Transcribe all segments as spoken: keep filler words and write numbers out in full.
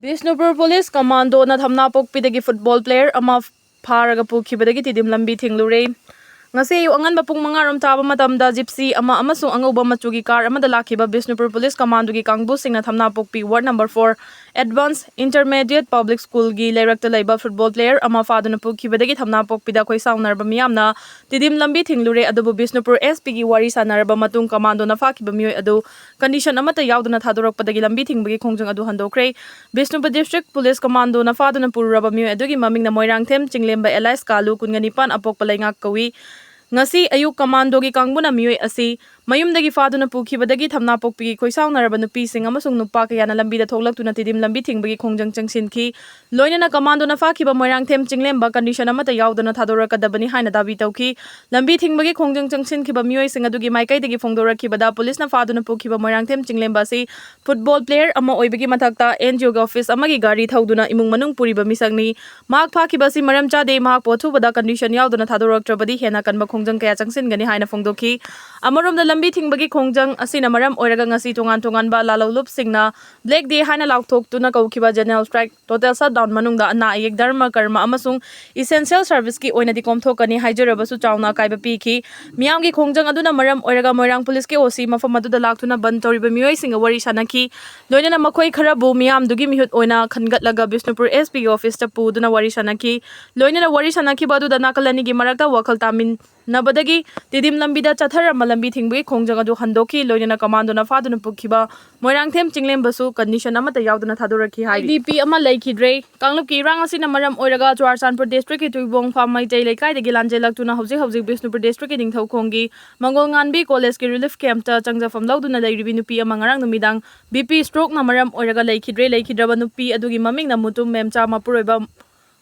Bishnupur police ꯀꯃꯥꯟꯗꯣꯅ ꯊꯝꯅꯥꯄꯣꯛꯄꯤꯗꯒꯤ football player ꯑꯃ ꯐꯥꯔꯒ ꯄꯨꯈꯤꯕꯗꯒꯤ ꯇꯤꯗꯤꯝ ꯂꯝꯕꯤ ꯊꯤꯡꯂꯨꯔꯦ꯫ ꯉꯁꯤ ꯑꯌꯨꯛ ꯑꯉꯟꯕ ꯄꯨꯡ ꯃꯉꯥ ꯔꯣꯝ ꯇꯥꯕ ꯃꯇꯝꯗ ꯖꯤꯞꯁꯤ ꯑꯃ ꯑꯃꯁꯨꯡ ꯑꯉꯧꯕ ꯃꯆꯨꯒꯤ ꯀꯥꯔ ꯑꯃꯗ ꯂꯥꯛꯈꯤꯕ ꯕꯤꯁꯅꯨꯄꯨꯔ ꯄꯨꯂꯤꯁ ꯀꯃꯥꯟꯗꯣꯒꯤ ꯀꯥꯡꯕꯨꯁꯤꯡꯅ ꯊꯝꯅꯥꯄꯣꯛꯄꯤ ward number four advance intermediate public ꯁ꯭ꯀꯨꯜꯒꯤ ꯂꯩꯔꯛꯇ ꯂꯩꯕ ꯐꯨꯠꯕꯣꯜ ꯄ꯭ꯂꯦꯌꯔ ꯑꯃ ꯐꯥꯗꯨꯅ ꯄꯨꯈꯤꯕꯗꯒꯤ ꯊꯝꯅꯥꯄꯣꯛꯄꯤꯗ ꯈꯣꯏꯁꯥꯎꯅꯔꯕ ꯃꯤꯌꯥꯝꯅ ꯇꯤꯗꯤꯝ ꯂꯝꯕꯤ ꯊꯤꯡꯂꯨꯔꯦ꯫ ꯑꯗꯨꯕꯨ ꯕꯤꯁꯅꯨꯄꯨꯔ SP ꯒꯤ ꯋꯥꯔꯤ ꯁꯥꯟꯅꯔꯕ ꯃꯇꯨꯡ ꯀꯃꯥꯟꯗꯣꯅ ꯐꯥꯈꯤꯕ ꯃꯤꯑꯣꯏ ꯑꯗꯨ ꯀꯟꯗꯤꯁꯟ ꯑꯃꯠꯇ ꯌꯥꯎꯗꯅ ꯊꯥꯗꯣꯔꯛꯄꯗꯒꯤ ꯂꯝꯕꯤ ꯊꯤꯡꯕꯒꯤ ꯈꯣꯡꯖꯪ ꯑꯗꯨ ꯍꯟꯗꯣꯛꯈ꯭ꯔꯦ꯫ ꯕꯤꯁꯅꯨꯄꯨꯔ ꯗꯤꯁꯇ꯭ꯔꯤꯛ ꯄꯨꯂꯤꯁ ꯀꯃꯥꯟꯗꯣꯅ ꯐꯥꯗꯨꯅ ꯄꯨꯔꯨꯔꯕ ꯃꯤꯑꯣꯏ ꯑꯗꯨꯒꯤ ꯃꯃꯤꯡꯅ ꯃꯣꯏꯔꯥꯡꯊꯦꯝ ꯆꯤꯡꯂꯦꯝꯕ alias ꯀꯥꯂꯨ, ꯀꯨꯟꯒ ꯅꯤꯄꯥꯟ, ꯑꯄꯣꯛꯄ ꯂꯩꯉꯥꯛ ꯀꯧꯏ꯫ ꯉꯁꯤ ꯑꯌꯨꯛ ꯀꯃꯥꯟꯗꯣꯒꯤ ꯀꯥꯡꯕꯨꯅ ꯃꯤꯑꯣꯏ ꯑꯁꯤ ꯃꯌꯨꯝꯗꯒꯤ ꯐꯥꯗꯨꯅ ꯄꯨꯈꯤꯕꯗꯒꯤ ꯊꯝꯅꯥꯄꯣꯛꯄꯤꯒꯤ ꯈꯣꯏꯁꯥꯎꯅꯔꯕ ꯅꯨꯄꯤꯁꯤꯡ ꯑꯃꯁꯨꯡ ꯅꯨꯄꯥ ꯀꯌꯥꯅ ꯂꯝꯕꯤꯗ ꯊꯣꯛꯂꯛꯇꯨꯅ ꯇꯤꯗꯤꯝ ꯂꯝꯕꯤ ꯊꯤꯡꯕꯒꯤ ꯈꯣꯡꯖꯪ ꯆꯪꯁꯤꯟꯈꯤ꯫ ꯂꯣꯏꯅꯅ ꯀꯃꯥꯟꯗꯣꯅ ꯐꯥꯈꯤꯕ ꯃꯣꯏꯔꯥꯡꯊꯦꯝ ꯆꯤꯡꯂꯦꯝꯕ ꯀꯟꯗꯤꯁꯟ ꯑꯃꯠꯇ ꯌꯥꯎꯗꯅ ꯊꯥꯗꯣꯔꯛꯀꯗꯕꯅꯤ ꯍꯥꯏꯅ ꯗꯥꯕꯤ ꯇꯧꯈꯤ꯫ ꯂꯝꯕꯤ ꯊꯤꯡꯕꯒꯤ ꯈꯣꯡꯖꯪ ꯆꯪꯁꯤꯟꯈꯤꯕ ꯃꯤꯑꯣꯏꯁꯤꯡ ꯑꯗꯨꯒꯤ ꯃꯥꯏꯀꯩꯗꯒꯤ ꯐꯣꯡꯗꯣꯔꯛꯈꯤꯕꯗ ꯄꯨꯂꯤꯁꯅ ꯐꯥꯗꯨꯅ ꯄꯨꯈꯤꯕ ꯃꯣꯏꯔꯥꯡꯊꯦꯝ ꯆꯤꯡꯂꯦꯝꯕ ꯑꯁꯤ ꯐꯨꯠꯕꯣꯜ ꯄ꯭ꯂꯦꯌꯔ ꯑꯃ ꯑꯣꯏꯕꯒꯤ ꯃꯊꯛꯇ NGO ꯒꯤ ꯑꯣꯐꯤꯁ ꯑꯃꯒꯤ ꯒꯥꯔꯤ ꯊꯧꯗꯨꯅ ꯏꯃꯨꯡ ꯃꯅꯨꯡ ꯄꯨꯔꯤꯕ ꯃꯤꯁꯛꯅꯤ꯫ ꯃꯍꯥꯛ ꯐꯥꯈꯤꯕ ꯑꯁꯤ ꯃꯔꯝ ꯆꯥꯗꯦ, ꯃꯍꯥꯛꯄꯨ ꯑꯊꯨꯕꯗ ꯀꯟꯗꯤꯁꯟ ꯌꯥꯎꯗꯅ ꯊꯥꯗꯣꯔꯛꯇ꯭ꯔꯕꯗꯤ ꯍꯦꯟꯅ ꯀꯟꯕ ꯈꯣꯡꯖꯪ ꯀꯌꯥ ꯆꯪꯁꯤꯟꯒꯅꯤ ꯍꯥꯏꯅ ꯐꯣꯡꯗꯣꯛꯈꯤ꯫ ꯑꯃꯔꯣꯝꯗ ꯂꯝꯕꯤ ꯊꯤꯡꯕꯒꯤ ꯈꯣꯡꯖꯪ ꯑꯁꯤꯅ ꯃꯔꯝ ꯑꯣꯏꯔꯒ ꯉꯁꯤ ꯇꯣꯉꯥꯟ ꯇꯣꯉꯥꯟꯕ ꯂꯥꯂꯧꯂꯨꯞꯁꯤꯡꯅ Black Day ꯍꯥꯏꯅ ꯂꯥꯎꯊꯣꯛꯇꯨꯅ ꯀꯧꯈꯤꯕ general strike, total shutdown ꯃꯅꯨꯡꯗ ꯑꯅꯥ ꯑꯌꯦꯛ, ꯙꯔꯃ ꯀꯔꯃ ꯑꯃꯁꯨꯡ essential service ꯀꯤ ꯑꯣꯏꯅꯗꯤ ꯀꯣꯝꯊꯣꯛꯀꯅꯤ ꯍꯥꯏꯖꯔꯕꯁꯨ ꯆꯥꯎꯅ ꯑꯀꯥꯏꯕ ꯄꯤꯈꯤ꯫ ꯃꯤꯌꯥꯝꯒꯤ ꯈꯣꯡꯖꯪ ꯑꯗꯨꯅ ꯃꯔꯝ ꯑꯣꯏꯔꯒ ꯃꯣꯏꯔꯥꯡ ꯄꯨꯂꯤꯁꯀꯤ OC ꯃꯐꯝ ꯑꯗꯨꯗ ꯂꯥꯛꯇꯨꯅ ꯕꯟꯗ ꯇꯧꯔꯤꯕ ꯃꯤꯑꯣꯏꯁꯤꯡꯒ ꯋꯥꯔꯤ ꯁꯥꯅꯈꯤ꯫ ꯂꯣꯏꯅꯅ ꯃꯈꯣꯏ ꯈꯔꯕꯨ ꯃꯤꯌꯥꯝꯗꯨꯒꯤ ꯃꯤꯍꯨꯠ ꯑꯣꯏꯅ ꯈꯟꯒꯠꯂꯒ ꯕꯤꯁꯅꯨꯄꯨꯔ SP ꯒꯤ ꯑꯣꯐꯤꯁꯇ ꯄꯨꯗꯨꯅ ꯋꯥꯔꯤ ꯁꯥꯅꯈꯤ꯫ ꯂꯣꯏꯅꯅ ꯋꯥꯔꯤ ꯁꯥꯅꯈꯤꯕ ꯑꯗꯨꯗ ꯅꯥꯀꯜ ꯑꯅꯤꯒꯤ ꯃꯔꯛꯇ ꯋꯥꯈꯜ ꯇꯥꯃꯤꯟꯅꯕꯗꯒꯤ ꯇꯤꯗꯤꯝ ꯂꯝꯕꯤꯗ ꯆꯠꯊꯔꯝꯕ ꯂꯝꯕꯤ ꯊꯤꯡꯕꯒꯤ ꯈꯣꯡꯖꯪ ꯑꯗꯨ ꯍꯟꯗꯣꯛꯈꯤ꯫ ꯂꯣꯏꯅꯅ ꯀꯃꯥꯟꯗꯣꯅ ꯐꯥꯗꯨꯅ ꯄꯨꯈꯤꯕ ꯃꯣꯏꯔꯥꯡꯊꯦꯝ ꯆꯤꯡꯂꯦꯝꯕꯁꯨ ꯀꯟꯗꯤꯁꯟ ꯑꯃꯠꯇ ꯌꯥꯎꯗꯅ ꯊꯥꯗꯣꯔꯛꯈꯤ ꯍꯥꯏꯔꯤ꯫ IDP ꯑꯃ ꯂꯩꯈꯤꯗ꯭ꯔꯦ꯫ ꯀꯥꯡꯂꯨꯞꯀꯤ ꯏꯔꯥꯡ ꯑꯁꯤꯅ ꯃꯔꯝ ꯑꯣꯏꯔꯒ ꯆꯨꯔꯥꯆꯥꯟꯄꯨꯔ ꯗꯤꯁꯇ꯭ꯔꯤꯛꯀꯤ ꯇꯨꯏꯕꯣꯡꯐꯥꯝ ꯃꯩꯇꯩ ꯂꯩꯀꯥꯏꯗꯒꯤ ꯂꯥꯟꯖꯦꯜꯂꯛꯇꯨꯅ ꯍꯧꯖꯤꯛ ꯍꯧꯖꯤꯛ ꯕꯤꯁꯅꯨꯄꯨꯔ ꯗꯤꯁꯇ꯭ꯔꯤꯛꯀꯤ ꯅꯤꯡꯊꯧꯈꯣꯡꯒꯤ ꯃꯪꯒꯣꯜꯉꯥꯟꯕꯤ ꯀꯣꯂꯦꯖꯀꯤ ꯔꯤꯂꯤꯐ ꯀꯦꯝꯞꯇ ꯆꯪꯖꯐꯝ ꯂꯧꯗꯨꯅ ꯂꯩꯔꯤꯕꯤ ꯅꯨꯄꯤ ꯑꯃ ꯉꯔꯥꯡ ꯅꯨꯃꯤꯗꯥꯡ BP stroke ꯅ ꯃꯔꯝ ꯑꯣꯏꯔꯒ ꯂꯩꯈꯤꯗ꯭ꯔꯦ꯫ ꯂꯩꯈꯤꯗ꯭ꯔꯕ ꯅꯨꯄꯤ ꯑꯗꯨꯒꯤ ꯃꯃꯤꯡꯅ ꯃꯨꯇꯨꯝ ꯃꯦꯝꯆꯥ, ꯃꯄꯨꯔꯣꯏꯕ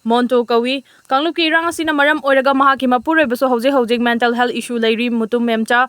ꯃꯣꯟꯇꯣ ꯀꯧꯏ꯫ ꯀꯥꯡꯂꯨꯞꯀꯤ ꯏꯔꯥꯡ ꯑꯁꯤꯅ ꯃꯔꯝ ꯑꯣꯏꯔꯒ ꯃꯍꯥꯛꯀꯤ ꯃꯄꯨꯔꯣꯏꯕꯁꯨ ꯍꯧꯖꯤꯛ ꯍꯧꯖꯤꯛ mental health issue ꯂꯩꯔꯤ꯫ ꯃꯨꯇꯨꯝ ꯃꯦꯝꯆꯥ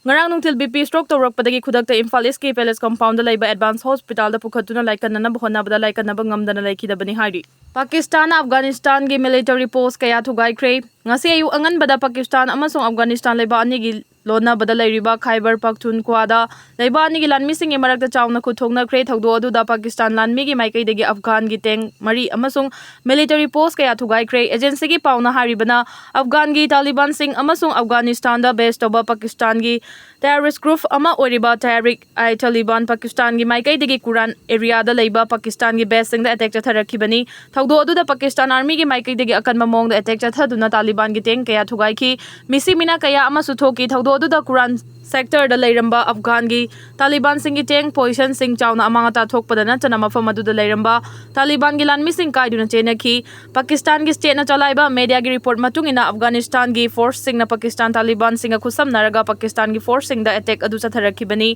ꯉꯔꯥꯡ ꯅꯨꯡꯊꯤꯜ BP stroke ꯇꯧꯔꯛꯄꯗꯒꯤ ꯈꯨꯗꯛꯇ ꯏꯝꯐꯥꯜ ꯏꯁꯀꯤ ꯄꯦꯂꯦꯁ ꯀꯝꯄꯥꯎꯟꯗ ꯂꯩꯕ ꯑꯦꯗꯚꯥꯟꯁ ꯍꯣꯁꯄꯤꯇꯥꯜꯗ ꯄꯨꯈꯠꯇꯨꯅ ꯂꯥꯏꯀꯠꯅꯅꯕ ꯍꯣꯠꯅꯕꯗ ꯂꯥꯏꯀꯠꯅꯕ ꯉꯝꯗꯅ ꯂꯩꯈꯤꯗꯕꯅꯤ ꯍꯥꯏꯔꯤ꯫ ꯄꯥꯀꯤꯁꯇꯥꯟꯅ ꯑꯐꯒꯥꯅꯤꯁꯇꯥꯟꯒꯤ ꯃꯤꯂꯤꯇꯔꯤ ꯄꯣꯁ ꯀꯌꯥ ꯊꯨꯒꯥꯏꯈ꯭ꯔꯦ꯫ ꯉꯁꯤ ꯑꯌꯨꯛ ꯑꯉꯟꯕꯗ ꯄꯥꯀꯤꯁꯇꯥꯟ ꯑꯃꯁꯨꯡ ꯑꯐꯒꯥꯅꯤꯁꯇꯥꯟ ꯂꯩꯕꯥꯛ ꯑꯅꯤꯒꯤ ꯂꯣꯟꯅꯕꯗ ꯂꯩꯔꯤꯕ ꯈꯥꯏꯕꯔ ꯄꯈꯇꯨꯟꯈ꯭ꯋꯥꯗ ꯂꯩꯕꯥꯛ ꯑꯅꯤꯒꯤ ꯂꯥꯟꯃꯤꯁꯤꯡꯒꯤ ꯃꯔꯛꯇ ꯆꯥꯎꯅ ꯈꯨꯠꯊꯣꯛꯅꯈ꯭ꯔꯦ꯫ ꯊꯧꯗꯣꯛ ꯑꯗꯨꯗ ꯄꯥꯀꯤꯁꯇꯥꯟ ꯂꯥꯟꯃꯤꯒꯤ ꯃꯥꯏꯀꯩꯗꯒꯤ ꯑꯐꯒꯥꯟꯒꯤ ꯇꯦꯡ ꯃꯔꯤ ꯑꯃꯁꯨꯡ ꯃꯤꯂꯤꯇꯔꯤ ꯄꯣꯁ ꯀꯌꯥ ꯊꯨꯒꯥꯏꯈ꯭ꯔꯦ꯫ ꯑꯦꯖꯦꯟꯁꯤꯒꯤ ꯄꯥꯎꯅ ꯍꯥꯏꯔꯤꯕꯅ, ꯑꯐꯒꯥꯟꯒꯤ ꯇꯥꯂꯤꯕꯥꯟꯁꯤꯡ ꯑꯃꯁꯨꯡ ꯑꯐꯒꯥꯅꯤꯁꯇꯥꯟꯗ ꯕꯦꯁ ꯇꯧꯕ ꯄꯥꯀꯤꯁꯇꯥꯟꯒꯤ ꯇꯦꯔꯣꯔꯤꯁ꯭ꯠ ꯒ꯭ꯔꯨꯞ ꯑꯃ ꯑꯣꯏꯔꯤꯕ ꯇꯦꯍꯔꯤꯛ ꯑꯥꯏ ꯇꯥꯂꯤꯕꯥꯟ ꯄꯥꯀꯤꯁꯇꯥꯟꯒꯤ ꯃꯥꯏꯀꯩꯗꯒꯤ ꯀꯨꯔꯥꯟ ꯑꯦꯔꯤꯌꯥꯗ ꯂꯩꯕ ꯄꯥꯀꯤꯁꯇꯥꯟꯒꯤ ꯕꯦꯁꯁꯤꯡꯗ ꯑꯦꯇꯦꯛ ꯆꯠꯊꯔꯛꯈꯤꯕꯅꯤ꯫ ꯊꯧꯗꯣꯛ ꯑꯗꯨꯗ ꯄꯥꯀꯤꯁꯇꯥꯟ ꯑꯥꯔꯃꯤꯒꯤ ꯃꯥꯏꯀꯩꯗꯒꯤ ꯑꯀꯟꯕ ꯃꯑꯣꯡꯗ ꯑꯦꯇꯦꯛ ꯆꯠꯊꯗꯨꯅ ꯇꯥꯂꯤꯕꯥꯟꯒꯤ ꯇꯦꯡ ꯀꯌꯥ ꯊꯨꯒꯥꯏꯈꯤ꯫ ꯃꯤꯁꯤ ꯃꯤꯅꯥ ꯀꯌꯥ ꯑꯃꯁꯨ ꯊꯣꯛꯈꯤ꯫ ꯊꯧꯗꯣꯛ ꯑꯗꯨꯗ ꯀꯨꯔꯥꯟ ꯁꯦꯛꯇꯔꯗ ꯂꯩꯔꯝꯕ ꯑꯐꯒꯥꯟꯒꯤ ꯇꯥꯂꯤꯕꯥꯟꯁꯤꯡꯒꯤ ꯇꯦꯡ ꯄꯣꯖꯤꯁꯟꯁꯤꯡ ꯆꯥꯎꯅ ꯑꯃꯥꯡ ꯑꯇꯥ ꯊꯣꯛꯄꯗ ꯅꯠꯇꯅ ꯃꯐꯝ ꯑꯗꯨꯗ ꯂꯩꯔꯝꯕ ꯇꯥꯂꯤꯕꯥꯟꯒꯤ ꯂꯥꯟꯃꯤꯁꯤꯡ ꯀꯥꯏꯗꯨꯅ ꯆꯦꯟꯅꯈꯤ꯫ ꯄꯥꯀꯤꯁꯇꯥꯟꯒꯤ ꯁ꯭ꯇꯦꯠꯅ ꯆꯂꯥꯏꯕ ꯃꯦꯗꯤꯌꯥꯒꯤ ꯔꯤꯄꯣꯔꯠ ꯃꯇꯨꯡ ꯏꯟꯅ, ꯑꯐꯒꯥꯅꯤꯁꯇꯥꯟꯒꯤ ꯐꯣꯔꯁꯁꯤꯡꯅ ꯄꯥꯀꯤꯁꯇꯥꯟ ꯇꯥꯂꯤꯕꯥꯟꯁꯤꯡꯒ ꯈꯨꯠꯁꯝꯅꯔꯒ ꯄꯥꯀꯤꯁꯇꯥꯟꯒꯤ ꯐꯣꯔꯁꯁꯤꯡꯗ ꯑꯦꯇꯦꯛ ꯑꯗꯨ ꯆꯠꯊꯔꯛꯈꯤꯕꯅꯤ꯫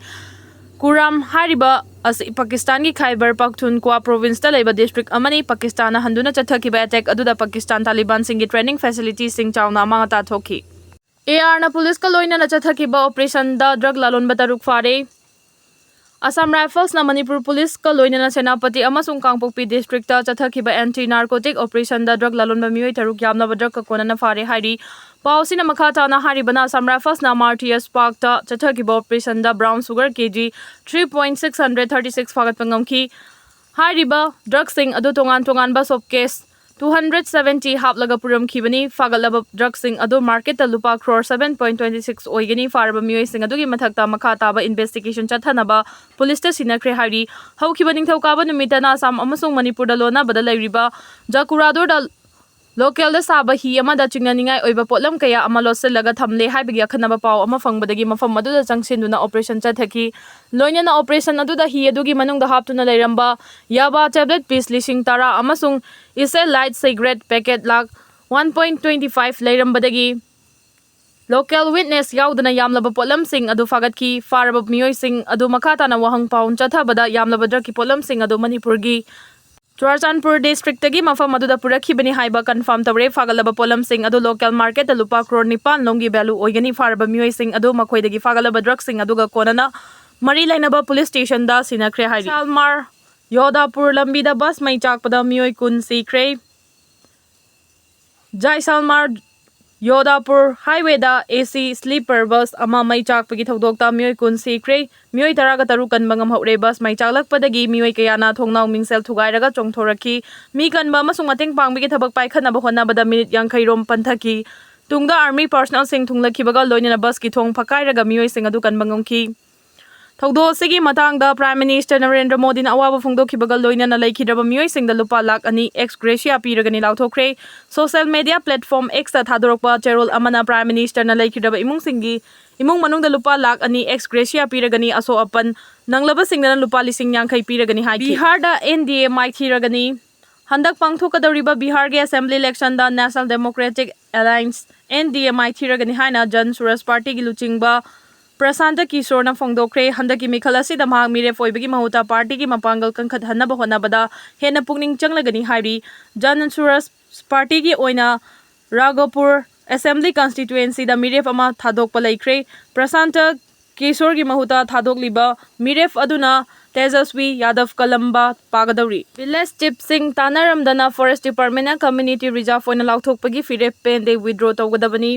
ꯀꯨꯔꯥꯝ ꯍꯥꯏꯔꯤꯕ ꯑꯁꯤ ꯄꯥꯀꯤꯁꯇꯥꯟꯒꯤ ꯈꯥꯏꯕꯔ ꯄꯈꯇꯨꯟꯈ꯭ꯋꯥ ꯄ꯭ꯔꯣꯚꯤꯟꯁꯇ ꯂꯩꯕ ꯗꯤꯁꯇ꯭ꯔꯤꯛ ꯑꯃꯅꯤ꯫ ꯄꯥꯀꯤꯁꯇꯥꯟꯅ ꯍꯟꯗꯨꯅ ꯆꯠꯊꯈꯤꯕ ꯑꯦꯇꯦꯛ ꯑꯗꯨꯗ ꯄꯥꯀꯤꯁꯇꯥꯟ ꯇꯥꯂꯤꯕꯥꯟꯁꯤꯡꯒꯤ ꯇ꯭ꯔꯦꯅꯤꯡ ꯐꯦꯁꯤꯂꯤꯇꯤꯁꯤꯡ ꯆꯥꯎꯅ ꯑꯃꯥꯡ ꯑꯇꯥ ꯊꯣꯛꯈꯤ꯫ ꯑꯦ ꯑꯥꯔꯅ ꯄꯨꯂꯤꯁꯀ ꯂꯣꯏꯅꯅ ꯆꯠꯊꯈꯤꯕ ꯑꯣꯄꯔꯦꯁꯟꯗ ꯗ꯭ꯔꯒ ꯂꯂꯣꯟꯕ ꯇꯔꯨꯛ ꯐꯥꯔꯦ꯫ ꯑꯁꯥꯝ ꯔꯥꯏꯐꯜꯁꯅ ꯃꯅꯤꯄꯨꯔ ꯄꯨꯂꯤꯁꯀ ꯂꯣꯏꯅꯅ ꯁꯦꯅꯥꯄꯇꯤ ꯑꯃꯁꯨꯡ ꯀꯥꯡꯄꯣꯛꯄꯤ ꯗꯤꯁꯇ꯭ꯔꯤꯛꯇ ꯆꯠꯊꯈꯤꯕ ꯑꯦꯟꯇꯤ ꯅꯥꯔꯀꯣꯇꯤꯛ ꯑꯣꯄꯔꯦꯁꯟꯗ ꯗ꯭ꯔꯒ ꯂꯂꯣꯟꯕ ꯃꯤꯑꯣꯏ ꯇꯔꯨꯛ ꯌꯥꯝꯂꯕ ꯗ꯭ꯔꯒꯀ ꯀꯣꯟꯅꯅ ꯐꯥꯔꯦ ꯍꯥꯏꯔꯤ꯫ ꯄꯥꯎ ꯑꯁꯤꯅ ꯃꯈꯥ ꯇꯥꯅ ꯍꯥꯏꯔꯤꯕꯅ, ꯑꯁꯥꯝ ꯔꯥꯏꯐꯜꯁꯅ ꯑꯥꯔ ꯇꯤ ꯑꯦꯁ ꯄꯥꯔꯛꯇ ꯆꯠꯊꯈꯤꯕ ꯑꯣꯄꯔꯦꯁꯟꯗ brown sugar K G three point six hundred thirty six ꯐꯥꯒꯠꯄ ꯉꯝꯈꯤ꯫ ꯍꯥꯏꯔꯤꯕ ꯗ꯭ꯔꯒꯁꯤꯡ ꯑꯗꯨ ꯇꯣꯉꯥꯟ ꯇꯣꯉꯥꯟꯕ soap case two hundred seventy ꯍꯥꯞꯂꯒ ꯄꯨꯔꯝꯈꯤꯕꯅꯤ꯫ ꯐꯥꯒꯠꯂꯕ ꯗ꯭ꯔꯒꯁꯤꯡ ꯑꯗꯨ ꯃꯥꯔꯀꯦꯠꯇ ꯂꯨꯄꯥ crore seven point twenty six ꯑꯣꯏꯒꯅꯤ꯫ ꯐꯥꯔꯕ ꯃꯤꯑꯣꯏꯁꯤꯡ ꯑꯗꯨꯒꯤ ꯃꯊꯛꯇ ꯃꯈꯥ ꯇꯥꯕ ꯏꯟꯚꯦꯁꯇꯤꯒꯦꯁꯟ ꯆꯠꯊꯅꯕ ꯄꯨꯂꯤꯁꯇ ꯁꯤꯟꯅꯈ꯭ꯔꯦ ꯍꯥꯏꯔꯤ꯫ ꯍꯧꯈꯤꯕ ꯅꯤꯡꯊꯧꯀꯥꯕ ꯅꯨꯃꯤꯠꯇꯅ ꯑꯁꯥꯝ ꯑꯃꯁꯨꯡ ꯃꯅꯤꯄꯨꯔꯗ ꯂꯣꯟꯅꯕꯗ ꯂꯩꯔꯤꯕ ꯖꯀꯨꯔꯥꯗꯨꯔꯗ ꯂꯣꯀꯦꯜꯗ ꯁꯥꯕ ꯍꯤ ꯑꯃꯗ ꯆꯤꯡꯅꯅꯤꯡꯉꯥꯏ ꯑꯣꯏꯕ ꯄꯣꯠꯂꯝ ꯀꯌꯥ ꯑꯃ ꯂꯣꯠꯁꯤꯜꯂꯒ ꯊꯝꯂꯦ ꯍꯥꯏꯕꯒꯤ ꯑꯈꯟꯅꯕ ꯄꯥꯎ ꯑꯃ ꯐꯪꯕꯗꯒꯤ ꯃꯐꯝ ꯑꯗꯨꯗ ꯆꯪꯁꯤꯟꯗꯨꯅ ꯑꯣꯄꯔꯦꯁꯟ ꯆꯠꯊꯈꯤ꯫ ꯂꯣꯏꯅꯅ ꯑꯣꯄꯔꯦꯁꯟ ꯑꯗꯨꯗ ꯍꯤ ꯑꯗꯨꯒꯤ ꯃꯅꯨꯡꯗ ꯍꯥꯞꯇꯨꯅ ꯂꯩꯔꯝꯕ ꯌꯥꯕꯥ ꯇꯦꯕ꯭ꯂꯦꯠ ꯄꯤꯁ ꯂꯤꯁꯤꯡ ꯇꯔꯥ ꯑꯃꯁꯨꯡ Esse light cigarette packet lakh one point twenty five ꯂꯩꯔꯝꯕꯗꯒꯤ ꯂꯣꯀꯦꯜ ꯋꯤꯠꯅꯦꯁ ꯌꯥꯎꯗꯅ ꯌꯥꯝꯂꯕ ꯄꯣꯠꯂꯝꯁꯤꯡ ꯑꯗꯨ ꯐꯥꯒꯠꯈꯤ꯫ ꯐꯥꯔꯕ ꯃꯤꯑꯣꯏꯁꯤꯡ ꯑꯗꯨ ꯃꯈꯥ ꯇꯥꯅ ꯋꯥꯍꯪ ꯄꯥꯎꯟ ꯆꯠꯊꯕꯗ ꯌꯥꯝꯂꯕ ꯗ꯭ꯔꯒꯀꯤ ꯄꯣꯠꯂꯝꯁꯤꯡ ꯑꯗꯨ ꯃꯅꯤꯄꯨꯔꯒꯤ ꯆꯨꯔꯥꯆꯥꯟꯄꯨꯔ ꯗꯤꯁꯇ꯭ꯔꯤꯛꯇꯒꯤ ꯃꯐꯝ ꯑꯗꯨꯗ ꯄꯨꯔꯛꯈꯤꯕꯅꯤ ꯍꯥꯏꯕ ꯀꯟꯐꯥꯔꯝ ꯇꯧꯔꯦ꯫ ꯐꯥꯒꯠꯂꯕ ꯄꯣꯠꯂꯝꯁꯤꯡ ꯑꯗꯨ ꯂꯣꯀꯦꯜ ꯃꯥꯔꯀꯦꯠꯇ ꯂꯨꯄꯥ ꯀ꯭ꯔꯣꯔ ꯅꯤꯄꯥꯟ ꯂꯣꯝꯒꯤ ꯚꯦꯂꯨ ꯑꯣꯏꯒꯅꯤ꯫ ꯐꯥꯔꯕ ꯃꯤꯑꯣꯏꯁꯤꯡ ꯑꯗꯨ ꯃꯈꯣꯏꯗꯒꯤ ꯐꯥꯒꯠꯂꯕ ꯗ꯭ꯔꯒꯁꯤꯡ ꯑꯗꯨꯒ ꯀꯣꯟꯅꯅ ꯃꯔꯤ ꯂꯩꯅꯕ ꯄꯨꯂꯤꯁ ꯁ꯭ꯇꯦꯁꯟꯗ ꯁꯤꯟꯅꯈ꯭ꯔꯦ ꯍꯥꯏꯔꯤ꯫ ꯁꯥꯜꯃꯥꯔ ꯌꯣꯗꯥꯄꯨꯔ ꯂꯝꯕꯤꯗ ꯕꯁ ꯃꯩ ꯆꯥꯛꯄꯗ ꯃꯤꯑꯣꯏ ꯀꯨꯟ ꯁꯤꯈ꯭ꯔꯦ꯫ ꯖꯥꯏꯁꯥꯜꯃꯥꯔ ꯌꯣꯗꯥꯄꯨꯔ ꯍꯥꯏꯋꯦꯗ ꯑꯦ ꯁꯤ ꯁ꯭ꯂꯤꯄꯔ ꯕꯁ ꯑꯃ ꯃꯩ ꯆꯥꯛꯄꯒꯤ ꯊꯧꯗꯣꯛꯇ ꯃꯤꯑꯣꯏ ꯀꯨꯟ ꯁꯤꯈ꯭ꯔꯦ, ꯃꯤꯑꯣꯏ ꯇꯔꯥꯒ ꯇꯔꯨꯛ ꯀꯟꯕ ꯉꯝꯍꯧꯔꯦ꯫ ꯕꯁ ꯃꯩ ꯆꯥꯛꯂꯛꯄꯗꯒꯤ ꯃꯤꯑꯣꯏ ꯀꯌꯥꯅ ꯊꯣꯡꯅꯥꯎ ꯃꯤꯡꯁꯦꯜ ꯊꯨꯒꯥꯏꯔꯒ ꯆꯣꯡꯊꯣꯔꯛꯈꯤ꯫ ꯃꯤ ꯀꯟꯕ ꯑꯃꯁꯨꯡ ꯃꯇꯦꯡ ꯄꯥꯡꯕꯒꯤ ꯊꯕꯛ ꯄꯥꯏꯈꯠꯅꯕ ꯍꯣꯠꯅꯕꯗ ꯃꯤꯅꯤꯠ ꯌꯥꯡꯈꯩ ꯔꯣꯝ ꯄꯟꯊꯈꯤ꯫ ꯇꯨꯡꯗ ꯑꯥꯔꯃꯤ ꯄꯔꯁꯅꯦꯜꯁꯤꯡ ꯊꯨꯡꯂꯛꯈꯤꯕꯒ ꯂꯣꯏꯅꯅ ꯕꯁꯀꯤ ꯊꯣꯡ ꯐꯛꯀꯥꯏꯔꯒ ꯃꯤꯑꯣꯏꯁꯤꯡ ꯑꯗꯨ ꯀꯟꯕ ꯉꯝꯈꯤ꯫ ꯊꯧꯗꯣꯛ ꯑꯁꯤꯒꯤ ꯃꯇꯥꯡꯗ Prime Minister ꯅꯔꯦꯟꯗ꯭ꯔ ꯃꯣꯗꯤꯅ ꯑꯋꯥꯕ ꯐꯣꯡꯗꯣꯛꯈꯤꯕꯒ ꯂꯣꯏꯅꯅ ꯂꯩꯈꯤꯗ꯭ꯔꯕ ꯃꯤꯑꯣꯏꯁꯤꯡꯗ ꯂꯨꯄꯥ ꯂꯥꯈ ꯑꯅꯤ ex gratia ꯄꯤꯔꯒꯅꯤ ꯂꯥꯎꯊꯣꯛꯈ꯭ꯔꯦ꯫ Social media platform X ꯇ ꯊꯥꯗꯣꯔꯛꯄ ꯆꯦꯔꯣꯜ ꯑꯃꯅ Prime Minister ꯅ ꯂꯩꯈꯤꯗ꯭ꯔꯕ ꯏꯃꯨꯡꯁꯤꯡꯒꯤ ꯏꯃꯨꯡ ꯃꯅꯨꯡꯗ ꯂꯨꯄꯥ ꯂꯥꯈ ꯑꯅꯤ ex gratia ꯄꯤꯔꯒꯅꯤ, ꯑꯁꯣꯛ ꯑꯄꯟ ꯅꯪꯂꯕꯁꯤꯡꯗꯅ ꯂꯨꯄꯥ ꯂꯤꯁꯤꯡ ꯌꯥꯡꯈꯩ ꯄꯤꯔꯒꯅꯤ ꯍꯥꯏꯈꯤ꯫ ꯕꯤꯍꯥꯔꯗ N D A ꯃꯥꯏꯊꯤꯔꯒꯅꯤ꯫ ꯍꯟꯗꯛ ꯄꯥꯡꯊꯣꯛꯀꯗꯧꯔꯤꯕ ꯕꯤꯍꯥꯔꯒꯤ assembly election the National Democratic Alliance, N D A ꯃꯥꯏꯊꯤꯔꯒꯅꯤ ꯍꯥꯏꯅ ꯖꯟ ꯁꯨꯔꯖ ꯄꯥꯔꯇꯤꯒꯤ ꯂꯨꯆꯤꯡꯕ ꯄ꯭ꯔꯁꯥꯟꯇ ꯀꯤꯁꯣꯔꯅ ꯐꯣꯡꯗꯣꯛꯈ꯭ꯔꯦ꯫ ꯍꯟꯗꯛꯀꯤ ꯃꯤꯈꯜ ꯑꯁꯤꯗ ꯃꯍꯥꯛ ꯃꯤꯔꯦꯞ ꯑꯣꯏꯕꯒꯤ ꯃꯍꯨꯠꯇ ꯄꯥꯔꯇꯤꯒꯤ ꯃꯄꯥꯡꯒꯜ ꯀꯟꯈꯠꯍꯟꯅꯕ ꯍꯣꯠꯅꯕꯗ ꯍꯦꯟꯅ ꯄꯨꯛꯅꯤꯡ ꯆꯪꯂꯒꯅꯤ ꯍꯥꯏꯔꯤ꯫ ꯖꯟ ꯁꯨꯔꯖ ꯄꯥꯔꯇꯤꯒꯤ ꯑꯣꯏꯅ ꯔꯥꯒꯣꯄꯨꯔ assembly constituency ꯗ ꯃꯤꯔꯦꯞ ꯑꯃ ꯊꯥꯗꯣꯛꯄ ꯂꯩꯈ꯭ꯔꯦ꯫ ꯄ꯭ꯔꯁꯥꯟꯇ ꯀꯤꯁꯣꯔꯒꯤ ꯃꯍꯨꯠꯇ ꯊꯥꯗꯣꯛꯂꯤꯕ ꯃꯤꯔꯦꯞ ꯑꯗꯨꯅ ꯇꯦꯖꯁ꯭ꯋꯤ ꯌꯥꯗꯕ ꯀꯂꯝꯕ ꯄꯥꯒꯗꯧꯔꯤ꯫ Village chief ꯁꯤꯡ ꯇꯥꯟꯅꯔꯝꯗꯅ Forest Department ꯅ community reserve ꯑꯣꯏꯅ ꯂꯥꯎꯊꯣꯛꯄꯒꯤ ꯐꯤꯔꯦꯞ ꯄꯦꯟꯗꯦ, withdraw ꯇꯧꯒꯗꯕꯅꯤ꯫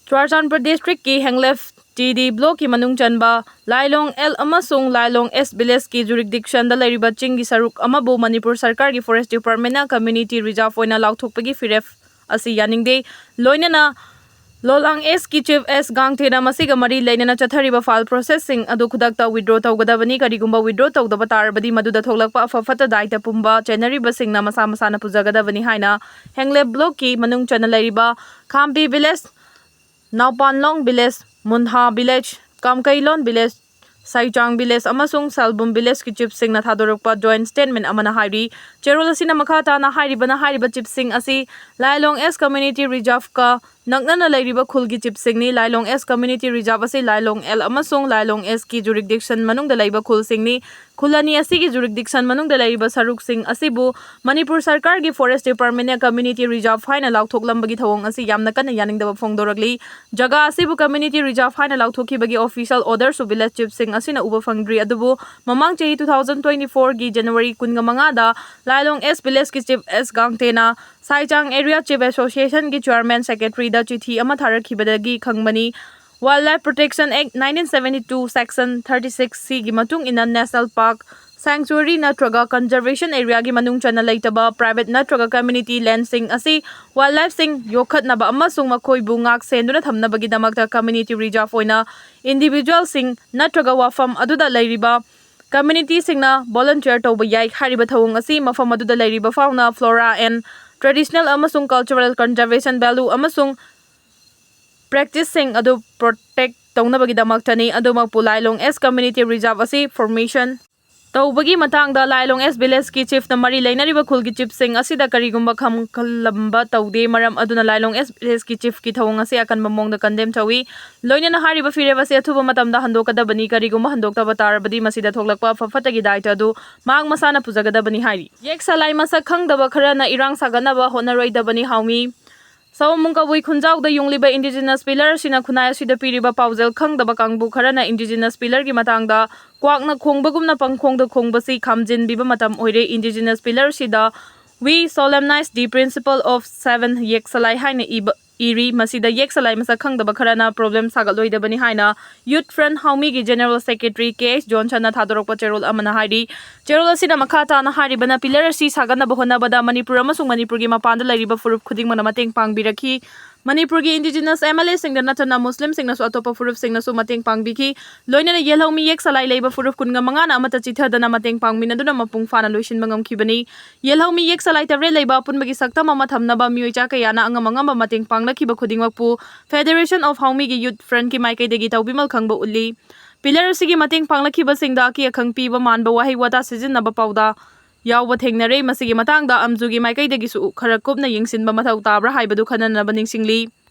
ꯆꯨꯔꯥꯆꯥꯟꯄꯨꯔ district ꯀꯤ ꯍꯦꯡꯂꯦꯞ T D block ꯀꯤ ꯃꯅꯨꯡ ꯆꯟꯕ ꯂꯥꯏꯂꯣꯡ L ꯑꯃꯁꯨꯡ ꯂꯥꯏꯂꯣꯡ S village ꯀꯤ jurisdiction ꯗ ꯂꯩꯔꯤꯕ ꯆꯤꯡꯒꯤ ꯁꯔꯨꯛ ꯑꯃꯕꯨ ꯃꯅꯤꯄꯨꯔ ꯁꯔꯀꯥꯔꯒꯤ Forest Department ꯅ community reserve ꯑꯣꯏꯅ ꯂꯥꯎꯊꯣꯛꯄꯒꯤ ꯐꯤꯔꯦꯞ ꯑꯁꯤ ꯌꯥꯅꯤꯡꯗꯦ꯫ ꯂꯣꯏꯅꯅ ꯂꯣꯂꯥꯡ S ꯀꯤ chief S ꯒꯥꯡꯊꯦꯅ ꯃꯁꯤꯒ ꯃꯔꯤ ꯂꯩꯅꯅ ꯆꯠꯊꯔꯤꯕ file process ꯁꯤꯡ ꯑꯗꯨ ꯈꯨꯗꯛꯇ withdraw ꯇꯧꯒꯗꯕꯅꯤ꯫ ꯀꯔꯤꯒꯨꯝꯕ withdraw ꯇꯧꯗꯕ ꯇꯥꯔꯕꯗꯤ ꯃꯗꯨꯗ ꯊꯣꯛꯂꯛꯄ ꯑꯐ ꯐꯠꯇ ꯗꯥꯏꯇ ꯄꯨꯝꯕ ꯆꯦꯟꯅꯔꯤꯕꯁꯤꯡꯅ ꯃꯁꯥ ꯃꯁꯥꯅ ꯄꯨꯖꯒꯗꯕꯅꯤ ꯍꯥꯏꯅ ꯍꯦꯡꯂꯦꯞ block ꯀꯤ ꯃꯅꯨꯡ ꯆꯟꯅ ꯂꯩꯔꯤꯕ ꯈꯥꯝꯕꯤ village, ꯅꯥꯎꯄꯥꯟꯂꯣꯡ village, ꯃꯨꯟꯍꯥ village, ꯀꯥꯝꯀꯩꯂꯣꯟ village, ꯁꯥꯏꯆꯥꯡ village ꯑꯃꯁꯨꯡ ꯁꯥꯜꯕꯨꯝ village ꯀꯤ chief ꯁꯤꯡꯅ ꯊꯥꯗꯣꯔꯛꯄ joint statement ꯑꯃꯅ ꯍꯥꯏꯔꯤ꯫ ꯆꯦꯔꯣꯜ ꯑꯁꯤꯅ ꯃꯈꯥ ꯇꯥꯅ ꯍꯥꯏꯔꯤꯕꯅ ꯍꯥꯏꯔꯤꯕ chief ꯁꯤꯡ ꯑꯁꯤ ꯂꯥꯏꯂꯣꯡ S community reserve ꯀ ꯅꯛꯅꯅ ꯂꯩꯔꯤꯕ ꯈꯨꯜꯒꯤ ꯆꯤꯐꯁꯤꯡꯅꯤ꯫ ꯂꯥꯏꯂꯣꯡ ꯑꯦꯁ ꯀꯝꯌꯨꯅꯤꯇꯤ ꯔꯤꯖꯥꯔꯚ ꯑꯁꯤ ꯂꯥꯏꯂꯣꯡ ꯑꯦꯜ ꯑꯃꯁꯨꯡ ꯂꯥꯏꯂꯣꯡ ꯑꯦꯁꯀꯤ ꯖꯨꯔꯤꯛꯗꯤꯛꯁꯟ ꯃꯅꯨꯡꯗ ꯂꯩꯕ ꯈꯨꯜꯁꯤꯡꯅꯤ꯫ ꯈꯨꯜ ꯑꯅꯤ ꯑꯁꯤꯒꯤ ꯖꯨꯔꯤꯛꯗꯤꯛꯁꯟ ꯃꯅꯨꯡꯗ ꯂꯩꯔꯤꯕ ꯁꯔꯨꯛꯁꯤꯡ ꯑꯁꯤꯕꯨ ꯃꯅꯤꯄꯨꯔ ꯁꯔꯀꯥꯔꯒꯤ ꯐꯣꯔꯦꯁ ꯗꯤꯄꯥꯔꯠꯃꯦꯟꯅ ꯀꯝꯌꯨꯅꯤꯇꯤ ꯔꯤꯖꯥꯔꯚ ꯍꯥꯏꯅ ꯂꯥꯎꯊꯣꯛꯂꯝꯕꯒꯤ ꯊꯧꯑꯣꯡ ꯑꯁꯤ ꯌꯥꯝꯅ ꯀꯟꯅ ꯌꯥꯅꯤꯡꯗꯕ ꯐꯣꯡꯗꯣꯔꯛꯂꯤ꯫ ꯖꯒꯥ ꯑꯁꯤꯕꯨ ꯀꯝꯌꯨꯅꯤꯇꯤ ꯔꯤꯖꯥꯔꯚ ꯍꯥꯏꯅ ꯂꯥꯎꯊꯣꯛꯈꯤꯕꯒꯤ ꯑꯣꯐꯤꯁꯤꯌꯦꯜ ꯑꯣꯔꯗꯔꯁꯨ ꯚꯤꯂꯦꯖ ꯆꯤꯐꯁꯤꯡ ꯑꯁꯤꯅ ꯎꯕ ꯐꯪꯗ꯭ꯔꯤ꯫ ꯑꯗꯨꯕꯨ ꯃꯃꯥꯡ ꯆꯍꯤ two thousand twenty fourꯒꯤ ꯖꯅꯋꯥꯔꯤ ꯀꯨꯟꯃꯉꯥꯗ ꯂꯥꯏꯂꯣꯡ ꯑꯦꯁ ꯚꯤꯂꯦꯖꯀꯤ ꯆꯤꯐ ꯑꯦꯁ ꯒꯥꯡꯇꯦꯅ ꯁꯥꯏꯆꯥꯡ ꯑꯦꯔꯤꯌꯥ ꯆꯤꯐ ꯑꯦꯁꯣꯁꯤꯌꯦꯁꯟꯒꯤ ꯆꯤꯌꯥꯔꯃꯦꯟ ꯁꯦꯀ꯭ꯔꯦꯇꯔꯤꯗ ꯆꯤꯊꯤ ꯑꯃ ꯊꯥꯔꯛꯈꯤꯕꯗꯒꯤ ꯈꯪꯕꯅꯤ꯫ Wildlife Protection Act nineteen seventy two section thirty six C ꯒꯤ ꯃꯇꯨꯡ ꯏꯟꯅ ꯅꯦꯁꯅꯦꯜ ꯄꯥꯔꯛ, ꯁꯦꯡꯆꯨꯋꯥꯔꯤ ꯅꯠꯇ꯭ꯔꯒ ꯀꯟꯖꯔꯚꯦꯁꯟ ꯑꯦꯔꯤꯌꯥꯒꯤ ꯃꯅꯨꯡ ꯆꯟꯅ ꯂꯩꯇꯕ ꯄ꯭ꯔꯥꯏꯚꯦꯠ ꯅꯠꯇ꯭ꯔꯒ ꯀꯝꯌꯨꯅꯤꯇꯤ ꯂꯦꯟꯁꯤꯡ ꯑꯁꯤ ꯋꯥꯏꯜꯗꯂꯥꯏꯐꯁꯤꯡ ꯌꯣꯛꯈꯠꯅꯕ ꯑꯃꯁꯨꯡ ꯃꯈꯣꯏꯕꯨ ꯉꯥꯛ ꯁꯦꯟꯗꯨꯅ ꯊꯝꯅꯕꯒꯤꯗꯃꯛꯇ ꯀꯝꯌꯨꯅꯤꯇꯤ ꯔꯤꯖꯥꯔꯚ ꯑꯣꯏꯅ ꯏꯟꯗꯤꯚꯤꯖꯨꯋꯦꯜꯁꯤꯡ ꯅꯠꯇ꯭ꯔꯒ ꯋꯥꯐꯝ ꯑꯗꯨꯗ ꯂꯩꯔꯤꯕ ꯀꯝꯌꯨꯅꯤꯇꯤꯁꯤꯡꯅ ꯚꯣꯂꯨꯟꯇꯤꯌꯔ ꯇꯧꯕ ꯌꯥꯏ꯫ ꯍꯥꯏꯔꯤꯕ ꯊꯧꯑꯣꯡ ꯑꯁꯤ ꯃꯐꯝ ꯑꯗꯨꯗ ꯂꯩꯔꯤꯕ ꯐꯥꯎꯅ ꯐ꯭ꯂꯣꯔꯥ ꯑꯦꯟ ꯇ꯭ꯔꯦꯗꯤꯁꯅꯦꯜ ꯑꯃꯁꯨꯡ ꯀꯜꯆꯔꯦꯜ ꯀꯟꯖꯔꯚꯦꯁꯟ ꯚꯦꯂꯨ ꯑꯃꯁꯨꯡ ꯄ꯭ꯔꯦꯛꯇꯤꯁꯁꯤꯡ ꯑꯗꯨ ꯄ꯭ꯔꯣꯇꯦꯛ ꯇꯧꯅꯕꯒꯤꯗꯃꯛꯇꯅꯤ꯫ ꯑꯗꯨꯃꯛꯄꯨ ꯂꯥꯏꯂꯣꯡ ꯑꯦꯁ ꯀꯝꯌꯨꯅꯤꯇꯤ ꯔꯤꯖꯥꯔꯚ ꯑꯁꯤ ꯐꯣꯔꯃꯦꯁꯟ ꯇꯧꯕꯒꯤ ꯃꯇꯥꯡꯗ ꯂꯥꯏꯂꯣꯡ ꯑꯦꯁ ꯚꯤꯂꯦꯖꯀꯤ ꯆꯤꯐꯅ ꯃꯔꯤ ꯂꯩꯅꯔꯤꯕ ꯈꯨꯜꯒꯤ ꯆꯤꯐꯁꯤꯡ ꯑꯁꯤꯗ ꯀꯔꯤꯒꯨꯝꯕ ꯈꯪꯍꯜꯂꯝꯕ ꯇꯧꯗꯦ꯫ ꯃꯔꯝ ꯑꯗꯨꯅ ꯂꯥꯏꯂꯣꯡ ꯑꯦꯁ ꯚꯤꯂꯦꯖꯀꯤ ꯆꯤꯐꯀꯤ ꯊꯧꯑꯣꯡ ꯑꯁꯤ ꯑꯀꯟꯕ ꯃꯑꯣꯡꯗ ꯀꯟꯗꯦꯝ ꯇꯧꯏ꯫ ꯂꯣꯏꯅꯅ ꯍꯥꯏꯔꯤꯕ ꯐꯤꯔꯦꯞ ꯑꯁꯤ ꯑꯊꯨꯕ ꯃꯇꯝꯗ ꯍꯟꯗꯣꯛꯀꯗꯕꯅꯤ꯫ ꯀꯔꯤꯒꯨꯝꯕ ꯍꯟꯗꯣꯛꯇꯕ ꯇꯥꯔꯕꯗꯤ ꯃꯁꯤꯗ ꯊꯣꯛꯂꯛꯄ ꯑꯐ ꯐꯠꯇꯒꯤ ꯗꯥꯏꯇ ꯑꯗꯨ ꯃꯍꯥꯛ ꯃꯁꯥꯅ ꯄꯨꯖꯒꯗꯕꯅꯤ ꯍꯥꯏꯔꯤ꯫ ꯌꯦꯛ ꯁꯂꯥꯏ ꯃꯁꯛ ꯈꯪꯗꯕ ꯈꯔꯅ ꯏꯔꯥꯡ ꯁꯥꯒꯠꯅꯕ ꯍꯣꯠꯅꯔꯣꯏꯗꯕꯅꯤ ꯍꯥꯎꯃꯤ꯫ ꯁꯑꯣꯝꯕꯨꯡ ꯀꯕꯨꯏ ꯈꯨꯟꯖꯥꯎꯗ ꯌꯨꯡꯂꯤꯕ ꯏꯟꯗꯤꯖꯤꯅꯁ ꯄꯤꯂꯔ ꯑꯁꯤꯅ ꯈꯨꯟꯅꯥꯏ ꯑꯁꯤꯗ ꯄꯤꯔꯤꯕ ꯄꯥꯎꯖꯦꯜ ꯈꯪꯗꯕ ꯀꯥꯡꯕꯨ ꯈꯔꯅ ꯏꯟꯗꯤꯖꯤꯅꯁ ꯄꯤꯂꯔꯒꯤ ꯃꯇꯥꯡꯗ ꯀ꯭ꯋꯥꯛꯅ ꯈꯣꯡꯕꯒꯨꯝꯅ ꯄꯪꯈꯣꯡꯗ ꯈꯣꯡꯕꯁꯤ ꯈꯥꯝꯖꯤꯟꯕꯤꯕ ꯃꯇꯝ ꯑꯣꯏꯔꯦ꯫ ꯏꯟꯗꯤꯖꯤꯅꯁ ꯄꯤꯂꯔꯁꯤꯗ "We solemnize the principle of seven" ꯌꯦꯛ ꯁꯂꯥꯏ ꯍꯥꯏꯅ ꯏꯕ, ꯏꯔꯤ꯫ ꯃꯁꯤꯗ ꯌꯦꯛ ꯁꯂꯥꯏ ꯃꯁꯛ ꯈꯪꯗꯕ ꯈꯔꯅ ꯄ꯭ꯔꯣꯕ꯭ꯂꯦꯝ ꯁꯥꯒꯠꯂꯣꯏꯗꯕꯅꯤ ꯍꯥꯏꯅ ꯌꯨꯠ ꯐ꯭ꯔꯟꯠ ꯍꯥꯎꯃꯤꯒꯤ ꯖꯦꯅꯔꯦꯜ ꯁꯦꯀ꯭ꯔꯦꯇꯔꯤ ꯀꯦ ꯑꯩꯆ ꯖꯣꯟꯁꯟꯅ ꯊꯥꯗꯣꯔꯛꯄ ꯆꯦꯔꯣꯜ ꯑꯃꯅ ꯍꯥꯏꯔꯤ꯫ ꯆꯦꯔꯣꯜ ꯑꯁꯤꯅ ꯃꯈꯥ ꯇꯥꯅ ꯍꯥꯏꯔꯤꯕꯅ ꯄꯤꯂꯔ ꯑꯁꯤ ꯁꯥꯒꯠꯅꯕ ꯍꯣꯠꯅꯕꯗ ꯃꯅꯤꯄꯨꯔ ꯑꯃꯁꯨꯡ ꯃꯅꯤꯄꯨꯔꯒꯤ ꯃꯄꯥꯟꯗ ꯂꯩꯔꯤꯕ ꯐꯨꯔꯨꯞ ꯈꯨꯗꯤꯡꯃꯛꯅ ꯃꯇꯦꯡ ꯄꯥꯡꯕꯤꯔꯛꯈꯤ꯫ ꯃꯅꯤꯄꯨꯔꯒꯤ ꯏꯟꯗꯤꯖꯤꯅꯁ ꯑꯦꯝ ꯑꯦꯜ ꯑꯦꯁꯤꯡꯗ ꯅꯠꯇꯅ ꯃꯨꯁꯂꯤꯝꯁꯤꯡꯅꯁꯨ ꯑꯇꯣꯞꯄ ꯐꯨꯔꯨꯞꯁꯤꯡꯅꯁꯨ ꯃꯇꯦꯡ ꯄꯥꯡꯕꯤꯈꯤ꯫ ꯂꯣꯏꯅꯅ ꯌꯦꯜꯍꯧꯃꯤ ꯌꯦꯛ ꯁꯂꯥꯏ ꯂꯩꯕ ꯐꯨꯔꯨꯞ ꯀꯨꯟꯒ ꯃꯉꯥꯅ ꯑꯃꯠꯇ ꯆꯤꯊꯗꯅ ꯃꯇꯦꯡ ꯄꯥꯡꯃꯤꯟꯅꯗꯨꯅ ꯃꯄꯨꯡ ꯐꯥꯅ ꯂꯣꯏꯁꯤꯟꯕ ꯉꯝꯈꯤꯕꯅꯤ꯫ ꯌꯦꯜꯍꯧꯃꯤ ꯌꯦꯛ ꯁꯂꯥꯏ ꯇꯔꯦꯠ ꯂꯩꯕ ꯑꯄꯨꯟꯕꯒꯤ ꯁꯛꯇꯝ ꯑꯃ ꯊꯝꯅꯕ ꯃꯤꯑꯣꯏ ꯆꯥ ꯀꯌꯥꯅ ꯑꯉꯝ ꯑꯉꯝꯕ ꯃꯇꯦꯡ ꯄꯥꯡꯂꯛꯈꯤꯕ ꯈꯨꯗꯤꯡꯃꯛꯄꯨ ꯐꯦꯗꯦꯔꯦꯁꯟ ꯑꯣꯐ ꯍꯥꯎꯃꯤꯒꯤ ꯌꯨꯠ ꯐ꯭ꯔꯟꯠꯀꯤ ꯃꯥꯏꯀꯩꯗꯒꯤ ꯇꯧꯕꯤꯃꯜ ꯈꯪꯕ ꯎꯠꯂꯤ꯫ ꯄꯤꯂꯔ ꯑꯁꯤꯒꯤ ꯃꯇꯦꯡ ꯄꯥꯡꯂꯛꯈꯤꯕꯁꯤꯡꯗ ꯑꯀꯤ ꯑꯈꯪ ꯄꯤꯕ ꯃꯥꯟꯕ ꯋꯥꯍꯩ ꯋꯥꯇꯥ ꯁꯤꯖꯤꯟꯅꯕ ꯄꯥꯎꯗ ꯌꯥꯎꯕ ꯊꯦꯡꯅꯔꯦ꯫ ꯃꯁꯤꯒꯤ ꯃꯇꯥꯡꯗ ꯑꯝꯖꯨꯒꯤ ꯃꯥꯏꯀꯩꯗꯒꯤꯁꯨ ꯈꯔ ꯀꯨꯞꯅ ꯌꯦꯡꯁꯤꯟꯕ ꯃꯊꯧ ꯇꯥꯕ꯭ꯔꯥ ꯍꯥꯏꯕꯗꯨ ꯈꯟꯅꯅꯕ ꯅꯤꯡꯁꯤꯡꯂꯤ꯫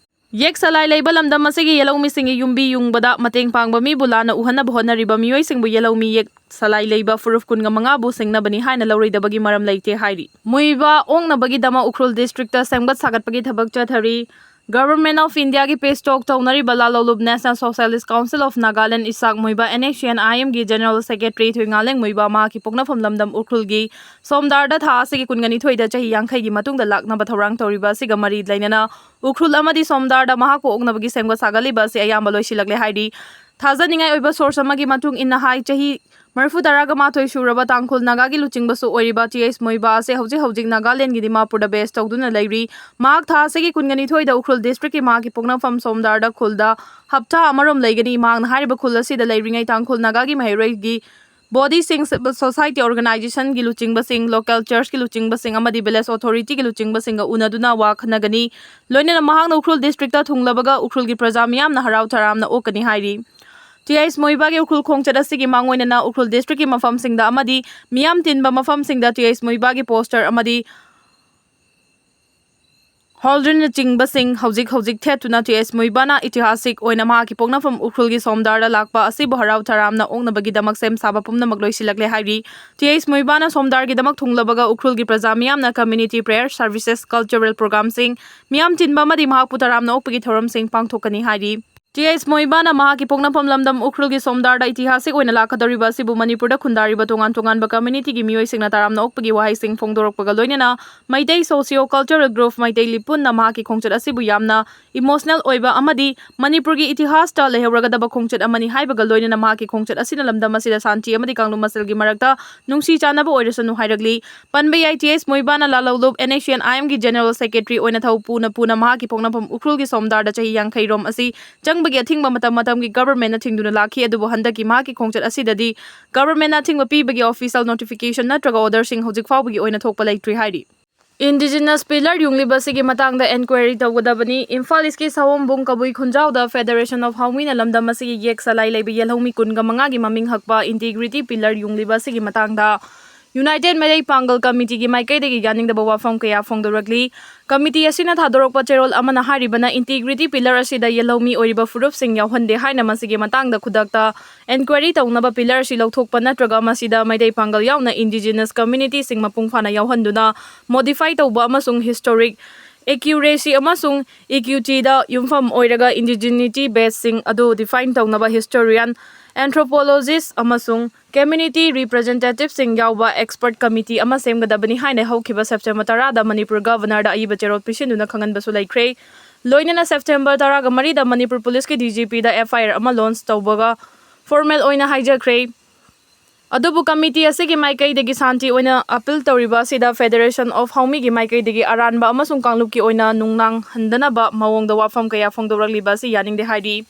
ꯌꯦꯛ ꯁꯂꯥꯏ ꯂꯩꯕ ꯂꯝꯗꯝ ꯑꯁꯤꯒꯤ ꯌꯦꯜꯍꯧꯃꯤꯁꯤꯡꯒꯤ ꯌꯨꯝꯕꯤ ꯌꯨꯡꯕꯗ ꯃꯇꯦꯡ ꯄꯥꯡꯕ ꯃꯤꯕꯨ ꯂꯥꯟꯅ ꯎꯍꯟꯅꯕ ꯍꯣꯠꯅꯔꯤꯕ ꯃꯤꯑꯣꯏꯁꯤꯡꯕꯨ ꯌꯦꯜꯍꯧꯃꯤ ꯌꯦꯛ ꯁꯂꯥꯏ ꯂꯩꯕ ꯐꯨꯔꯨꯞ ꯀꯨꯟꯒ ꯃꯉꯥꯕꯨ ꯁꯤꯡꯅꯕꯅꯤ ꯍꯥꯏꯅ ꯂꯧꯔꯣꯏꯗꯕꯒꯤ ꯃꯔꯝ ꯂꯩꯇꯦ ꯍꯥꯏꯔꯤ꯫ ꯃꯨꯏꯕ ꯑꯣꯛꯅꯕꯒꯤꯗꯃꯛ ꯎꯈ꯭ꯔꯨꯜ ꯗꯤꯁꯇ꯭ꯔꯤꯛꯇ ꯁꯦꯝꯒꯠ ꯁꯥꯒꯠꯄꯒꯤ ꯊꯕꯛ ꯆꯠꯊꯔꯤ꯫ Government of Indiaꯒꯤ peace talk ꯇꯧꯅꯔꯤꯕ ꯂꯥꯂꯣꯂꯨꯞ National Socialist Council of Nagaland, Isaac ꯃꯨꯏꯕ, N H C N I Mꯒꯤ General Secretary ꯊꯣꯏꯉꯥꯂꯦꯡ ꯃꯨꯏꯕ ꯃꯍꯥꯛꯀꯤ ꯄꯣꯛꯅꯐꯝ ꯂꯝꯗꯝ ꯎꯈ꯭ꯔꯨꯜꯒꯤ ꯁꯣꯝꯗꯥꯔꯗ ꯊꯥ ꯑꯁꯤꯒꯤ ꯀꯨꯟꯒꯅꯤꯊꯣꯏꯗ ꯆꯍꯤ ꯌꯥꯡꯈꯩꯒꯤ ꯃꯇꯨꯡꯗ ꯂꯥꯛꯅꯕ ꯊꯧꯔꯥꯡ ꯇꯧꯔꯤꯕ ꯑꯁꯤꯒ ꯃꯔꯤ ꯂꯩꯅꯅ ꯎꯈ꯭ꯔꯨꯜ ꯑꯃꯗꯤ ꯁꯣꯝꯗꯥꯔꯗ ꯃꯍꯥꯛꯄꯨ ꯑꯣꯛꯅꯕꯒꯤ ꯁꯦꯝꯒꯠ ꯁꯥꯒꯠꯂꯤꯕ ꯑꯁꯤ ꯑꯌꯥꯝꯕ ꯂꯣꯏꯁꯤꯜꯂꯛꯂꯦ ꯍꯥꯏꯔꯤ꯫ ꯊꯥꯖꯅꯤꯡꯉꯥꯏ ꯑꯣꯏꯕ source ꯑꯃꯒꯤ ꯃꯇꯨꯡ ꯏꯟꯅ ꯍꯥꯏ, ꯆꯍꯤ ꯃꯔꯤꯐꯨ ꯇꯔꯥꯒ ꯃꯥꯊꯣꯏ ꯁꯨꯔꯕ ꯇꯥꯡꯈꯨꯜ ꯅꯥꯒꯥꯒꯤ ꯂꯨꯆꯤꯡꯕꯁꯨ ꯑꯣꯏꯔꯤꯕ ꯇꯤ ꯑꯩꯁ ꯃꯣꯏꯕꯥ ꯑꯁꯦ ꯍꯧꯖꯤꯛ ꯍꯧꯖꯤꯛ ꯅꯥꯒꯥꯂꯦꯟꯒꯤ ꯗꯤꯃꯥꯄꯨꯔꯗ base ꯇꯧꯗꯨꯅ ꯂꯩꯔꯤ꯫ ꯃꯍꯥꯛ ꯊꯥ ꯑꯁꯤꯒꯤ ꯀꯨꯟꯒꯅꯤꯊꯣꯏꯗ ꯎꯈ꯭ꯔꯨꯜ ꯗꯤꯁꯇ꯭ꯔꯤꯛꯀꯤ ꯃꯍꯥꯛꯀꯤ ꯄꯣꯛꯅꯐꯝ ꯁꯣꯝꯗꯥꯔꯗ ꯈꯨꯜꯗ ꯍꯞꯇꯥ ꯑꯃꯔꯣꯝ ꯂꯩꯒꯅꯤ꯫ ꯃꯍꯥꯛꯅ ꯍꯥꯏꯔꯤꯕ ꯈꯨꯜ ꯑꯁꯤꯗ ꯂꯩꯔꯤꯉꯩ ꯇꯥꯡꯈꯨꯜ ꯅꯥꯒꯥꯒꯤ ꯃꯍꯩꯔꯣꯏꯒꯤ body ꯁꯤꯡ, civil society organization ꯒꯤ ꯂꯨꯆꯤꯡꯕꯁꯤꯡ, local church ꯀꯤ ꯂꯨꯆꯤꯡꯕꯁꯤꯡ ꯑꯃꯗꯤ village authority ꯒꯤ ꯂꯨꯆꯤꯡꯕꯁꯤꯡꯒ ꯎꯅꯗꯨꯅ ꯋꯥ ꯈꯟꯅꯒꯅꯤ꯫ ꯂꯣꯏꯅꯅ ꯃꯍꯥꯛꯅ ꯎꯈ꯭ꯔꯨꯜ ꯗꯤꯁꯇ꯭ꯔꯤꯛꯇ ꯊꯨꯡꯂꯕꯒ ꯎꯈ꯭ꯔꯨꯜꯒꯤ ꯄ꯭ꯔꯖꯥ ꯃꯤꯌꯥꯝꯅ ꯍꯔꯥꯎ ꯇꯔꯥꯝꯅ ꯑꯣꯛꯀꯅꯤ ꯍꯥꯏꯔꯤ꯫ ꯇꯤ ꯑꯩꯁ ꯃꯣꯏꯕꯥꯒꯤ ꯎꯈ꯭ꯔꯨꯜ ꯈꯣꯡꯆꯠ ꯑꯁꯤꯒꯤ ꯃꯥꯡꯑꯣꯏꯅꯅ ꯎꯈ꯭ꯔꯨꯜ ꯗꯤꯁꯇ꯭ꯔꯤꯛꯀꯤ ꯃꯐꯝꯁꯤꯡꯗ ꯑꯃꯗꯤ ꯃꯤꯌꯥꯝ ꯇꯤꯟꯕ ꯃꯐꯝꯁꯤꯡꯗ ꯇꯤ ꯑꯩꯁ ꯃꯣꯏꯕꯥꯒꯤ poster ꯑꯃꯗꯤ ꯍꯣꯜꯗ꯭ꯔꯤꯟꯅꯆꯤꯡꯕꯁꯤꯡ ꯍꯧꯖꯤꯛ ꯍꯧꯖꯤꯛ ꯊꯦꯠꯇꯨꯅ ꯇꯤ ꯑꯩꯁ ꯃꯣꯏꯕꯥꯅ ꯏꯇꯤꯍꯥꯁꯤꯛ ꯑꯣꯏꯅ ꯃꯍꯥꯛꯀꯤ ꯄꯣꯛꯅꯐꯝ ꯎꯈ꯭ꯔꯨꯜꯒꯤ ꯁꯣꯝꯗꯥꯔꯗ ꯂꯥꯛꯄ ꯑꯁꯤꯕꯨ ꯍꯔꯥꯎ ꯇꯔꯥꯝꯅ ꯑꯣꯛꯅꯕꯒꯤꯗꯃꯛ ꯁꯦꯝ ꯁꯥꯕ ꯄꯨꯝꯅꯃꯛ ꯂꯣꯏꯁꯤꯜꯂꯛꯂꯦ ꯍꯥꯏꯔꯤ꯫ ꯇꯤ ꯑꯩꯁ ꯃꯣꯏꯕꯥꯅ ꯁꯣꯝꯗꯥꯔꯒꯤꯗꯃꯛ ꯊꯨꯡꯂꯕꯒ ꯎꯈ꯭ꯔꯨꯜꯒꯤ ꯄ꯭ꯔꯖꯥ ꯃꯤꯌꯥꯝꯅ community prayer services, cultural program ꯁꯤꯡ, ꯃꯤꯌꯥꯝ ꯇꯤꯟꯕ ꯑꯃꯗꯤ ꯃꯍꯥꯛꯄꯨ ꯇꯔꯥꯝꯅ ꯑꯣꯛꯄꯒꯤ ꯊꯧꯔꯝꯁꯤꯡ ꯄꯥꯡꯊꯣꯛꯀꯅꯤ ꯍꯥꯏꯔꯤ꯫ ꯇꯤ ꯑꯩꯁ ꯃꯣꯏꯕꯥꯅ ꯃꯍꯥꯛꯀꯤ ꯄꯣꯛꯅꯐꯝ ꯂꯝꯗꯝ ꯎꯈ꯭ꯔꯨꯜꯒꯤ ꯁꯣꯝꯗꯥꯔꯗ ꯏꯇꯤꯍꯥꯁꯤꯛ ꯑꯣꯏꯅ ꯂꯥꯛꯀꯗꯧꯔꯤꯕ ꯑꯁꯤꯕꯨ ꯃꯅꯤꯄꯨꯔꯗ ꯈꯨꯟꯗꯥꯔꯤꯕ ꯇꯣꯉꯥꯟ ꯇꯣꯉꯥꯟꯕ community ꯒꯤ ꯃꯤꯑꯣꯏꯁꯤꯡꯅ ꯇꯔꯥꯝꯅ ꯑꯣꯛꯄꯒꯤ ꯋꯥꯍꯩꯁꯤꯡ ꯐꯣꯡꯗꯣꯔꯛꯄꯒ ꯂꯣꯏꯅꯅ Meitei socio cultural group Meitei ꯂꯤꯄꯨꯟꯅ ꯃꯍꯥꯛꯀꯤ ꯈꯣꯡꯆꯠ ꯑꯁꯤꯕꯨ ꯌꯥꯝꯅ emotional ꯑꯣꯏꯕ ꯑꯃꯗꯤ ꯃꯅꯤꯄꯨꯔꯒꯤ ꯏꯇꯤꯍꯥꯁꯇ ꯂꯩꯍꯧꯔꯒꯗꯕ ꯈꯣꯡꯆꯠ ꯑꯃꯅꯤ ꯍꯥꯏꯕꯒ ꯂꯣꯏꯅꯅ ꯃꯍꯥꯛꯀꯤ ꯈꯣꯡꯆꯠ ꯑꯁꯤꯅ ꯂꯝꯗꯝ ꯑꯁꯤꯗ ꯁꯥꯟꯇꯤ ꯑꯃꯗꯤ ꯀꯥꯡꯂꯨꯞ ꯃꯁꯦꯜꯒꯤ ꯃꯔꯛꯇ ꯅꯨꯡꯁꯤ ꯆꯥꯟꯅꯕ ꯑꯣꯏꯔꯁꯅꯨ ꯍꯥꯏꯔꯛꯂꯤ꯫ ꯄꯟꯕ ꯌꯥꯏ, T H ꯃꯣꯏꯕꯥꯅ ꯂꯥꯂꯧꯂꯨꯞ N H C N I M ꯒꯤ General Secretary ꯑꯣꯏꯅ ꯊꯧ ꯄꯨꯅ ꯄꯨꯅ ꯃꯍꯥꯛꯀꯤ ꯄꯣꯛꯅꯐꯝ ꯎꯈ꯭ꯔꯨꯜꯒꯤ ꯁꯣꯝꯗꯥꯔꯗ ꯆꯍꯤ ꯌꯥꯡꯈꯩ ꯔꯣꯝ ꯑꯁꯤ ꯆꯪꯕꯒꯤ ꯑꯊꯤꯡꯕ ꯃꯇꯝ ꯃꯇꯝꯒꯤ government ꯅ ꯊꯤꯡꯗꯨꯅ ꯂꯥꯛꯈꯤ꯫ ꯑꯗꯨꯕꯨ ꯍꯟꯗꯛꯀꯤ ꯃꯍꯥꯛꯀꯤ ꯈꯣꯡꯆꯠ ꯑꯁꯤꯗꯗꯤ government ꯅ ꯑꯊꯤꯡꯕ ꯄꯤꯕꯒꯤ official notification ꯅꯠꯇ꯭ꯔꯒ order ꯁꯤꯡ ꯍꯧꯖꯤꯛ ꯐꯥꯎꯕꯒꯤ ꯑꯣꯏꯅ ꯊꯣꯛꯄ ꯂꯩꯇ꯭ꯔꯤ ꯍꯥꯏꯔꯤ꯫ Indigenous pillar ꯌꯨꯡꯂꯤꯕ ꯑꯁꯤꯒꯤ ꯃꯇꯥꯡꯗ enquiry ꯇꯧꯒꯗꯕꯅꯤ꯫ ꯏꯝꯐꯥꯜ East ꯀꯤ ꯁꯑꯣꯝꯕꯨꯡ ꯀꯕꯨꯏ ꯈꯨꯟꯖꯥꯎꯗ Federation of Haomui ꯅ ꯂꯝꯗꯝ ꯑꯁꯤꯒꯤ ꯌꯦꯛ ꯁꯂꯥꯏ ꯂꯩꯕ ꯌꯦꯜꯍꯧꯃꯤ ꯀꯨꯟꯒ ꯃꯉꯥꯒꯤ ꯃꯃꯤꯡ ꯍꯛꯄ integrity pillar ꯌꯨꯡꯂꯤꯕ ꯑꯁꯤꯒꯤ ꯃꯇꯥꯡꯗ United Meitei Pangal Committeeꯒꯤ ꯃꯥꯏꯀꯩꯗꯒꯤ ꯌꯥꯅꯤꯡꯗꯕ ꯋꯥꯐꯝ ꯀꯌꯥ ꯐꯣꯡꯗꯣꯔꯛꯂꯤ꯫ Committee ꯑꯁꯤꯅ ꯊꯥꯗꯣꯔꯛꯄ ꯆꯦꯔꯣꯜ ꯑꯃꯅ ꯍꯥꯏꯔꯤꯕꯅ integrity pillar ꯑꯁꯤꯗ ꯌꯦꯜꯍꯧꯃꯤ ꯑꯣꯏꯔꯤꯕ ꯐꯨꯔꯨꯞꯁꯤꯡ ꯌꯥꯎꯍꯟꯗꯦ ꯍꯥꯏꯅ ꯃꯁꯤꯒꯤ ꯃꯇꯥꯡꯗ ꯈꯨꯗꯛꯇ enquiry ꯇꯧꯅꯕ pillar ꯑꯁꯤ ꯂꯧꯊꯣꯛꯄ ꯅꯠꯇ꯭ꯔꯒ ꯃꯁꯤꯗ ꯃꯩꯇꯩ ꯄꯥꯡꯒꯜ ꯌꯥꯎꯅ indigenous communityꯁꯤꯡ ꯃꯄꯨꯡ ꯐꯥꯅ ꯌꯥꯎꯍꯟꯗꯨꯅ modify ꯇꯧꯕ ꯑꯃꯁꯨꯡ historic accuracy ꯑꯃꯁꯨꯡ equityꯗ ꯌꯨꯝꯐꯝ ꯑꯣꯏꯔꯒ indigeneity baseꯁꯤꯡ ꯑꯗꯨ define ꯇꯧꯅꯕ historian, anthropologist ꯑꯃꯁꯨꯡ community representativeꯁꯤꯡ ꯌꯥꯎꯕ expert committee ꯑꯃ ꯁꯦꯝꯒꯗꯕꯅꯤ ꯍꯥꯏꯅ ꯍꯧꯈꯤꯕ September ꯇꯔꯥꯗ ꯃꯅꯤꯄꯨꯔ Governorꯗ ꯑꯏꯕ ꯆꯦꯔꯣꯜ ꯄꯤꯁꯤꯟꯗꯨꯅ ꯈꯪꯍꯟꯕꯁꯨ ꯂꯩꯈ꯭ꯔꯦ꯫ ꯂꯣꯏꯅꯅ September ꯇꯔꯥꯒ ꯃꯔꯤꯗ ꯃꯅꯤꯄꯨꯔ Policeꯀꯤ DGPꯗ FIR ꯑꯃ launch ꯇꯧꯕꯒ formal ꯑꯣꯏꯅ ꯍꯥꯏꯖꯈ꯭ꯔꯦ꯫ ꯑꯗꯨꯕꯨ committee ꯑꯁꯤꯒꯤ ꯃꯥꯏꯀꯩꯗꯒꯤ ꯁꯥꯟꯇꯤ ꯑꯣꯏꯅ appeal ꯇꯧꯔꯤꯕ ꯑꯁꯤꯗ Federation of ꯍꯥꯎꯃꯤꯒꯤ ꯃꯥꯏꯀꯩꯗꯒꯤ ꯑꯔꯥꯟꯕ ꯑꯃꯁꯨꯡ ꯀꯥꯡꯂꯨꯞꯀꯤ ꯑꯣꯏꯅ ꯅꯨꯡꯅꯥꯡ ꯍꯟꯗꯅꯕ ꯃꯑꯣꯡꯗ ꯋꯥꯐꯝ ꯀꯌꯥ ꯐꯣꯡꯗꯣꯔꯛꯂꯤꯕ ꯑꯁꯤ ꯌꯥꯅꯤꯡꯗꯦ ꯍꯥꯏꯔꯤ꯫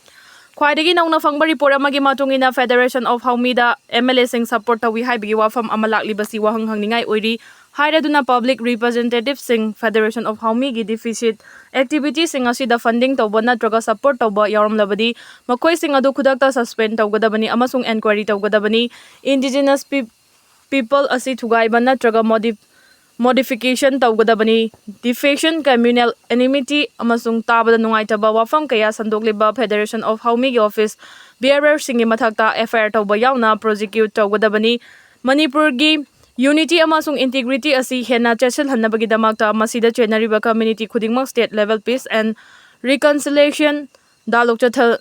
ꯈ꯭ꯋꯥꯏꯗꯒꯤ ꯅꯧꯅ ꯐꯪꯕ report ꯑꯃꯒꯤ ꯃꯇꯨꯡ ꯏꯟꯅ Federation of ꯍꯥꯎꯃꯤꯗ MLAꯁꯤꯡ support ꯇꯧꯏ ꯍꯥꯏꯕꯒꯤ ꯋꯥꯐꯝ ꯑꯃ ꯂꯥꯛꯂꯤꯕꯁꯤ ꯋꯥꯍꯪ ꯍꯪꯅꯤꯡꯉꯥꯏ ꯑꯣꯏꯔꯤ ꯍꯥꯏꯔꯗꯨꯅ public representativeꯁꯤꯡ Federation of ꯍꯥꯎꯃꯤꯒꯤ deficit activityꯁꯤꯡ ꯑꯁꯤꯗ funding ꯇꯧꯕ ꯅꯠꯇ꯭ꯔꯒ support ꯇꯧꯕ ꯌꯥꯎꯔꯝꯂꯕꯗꯤ ꯃꯈꯣꯏꯁꯤꯡ ꯑꯗꯨ ꯈꯨꯗꯛꯇ suspend ꯇꯧꯒꯗꯕꯅꯤ ꯑꯃꯁꯨꯡ enquiry ꯇꯧꯒꯗꯕꯅꯤ꯫ Indigenous peop- people ꯑꯁꯤ ꯊꯨꯒꯥꯏꯕ ꯅꯠꯇ꯭ꯔꯒ modi- modification ꯇꯧꯒꯗꯕꯅꯤ꯫ Defamation, communal enmity ꯑꯃꯁꯨꯡ ꯇꯥꯕꯗ ꯅꯨꯡꯉꯥꯏꯇꯕ ꯋꯥꯐꯝ ꯀꯌꯥ ꯁꯟꯗꯣꯛꯂꯤꯕ Federation of ꯍꯥꯎꯃꯤꯒꯤ office bearerꯁꯤꯡꯒꯤ ꯃꯊꯛꯇ FIR ꯇꯧꯕ ꯌꯥꯎꯅ prosecute ꯇꯧꯒꯗꯕꯅꯤ꯫ ꯃꯅꯤꯄꯨꯔꯒꯤ unity ꯑꯃꯁꯨꯡ integrity ꯑꯁꯤ ꯍꯦꯟꯅ ꯆꯦꯠꯁꯤꯜꯍꯟꯅꯕꯒꯤꯗꯃꯛꯇ ꯃꯁꯤꯗ ꯆꯦꯟꯅꯔꯤꯕ community ꯈꯨꯗꯤꯡꯃꯛ state level peace and reconciliation dialogue ꯆꯠꯊ-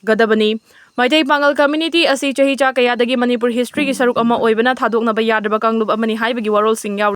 ꯒꯗꯕꯅꯤ꯫ Meitei Pangal community ꯑꯁꯤ ꯆꯍꯤꯆꯥ ꯀꯌꯥꯗꯒꯤ ꯃꯅꯤꯄꯨꯔ historyꯒꯤ ꯁꯔꯨꯛ ꯑꯃ ꯑꯣꯏꯕꯅ ꯊꯥꯗꯣꯛꯅꯕ ꯌꯥꯗ꯭ꯔꯕ ꯀꯥꯡꯂꯨꯞ ꯑꯃꯅꯤ ꯍꯥꯏꯕꯒꯤ ꯋꯥꯔꯣꯜꯁꯤꯡ ꯌꯥꯎꯔꯤ꯫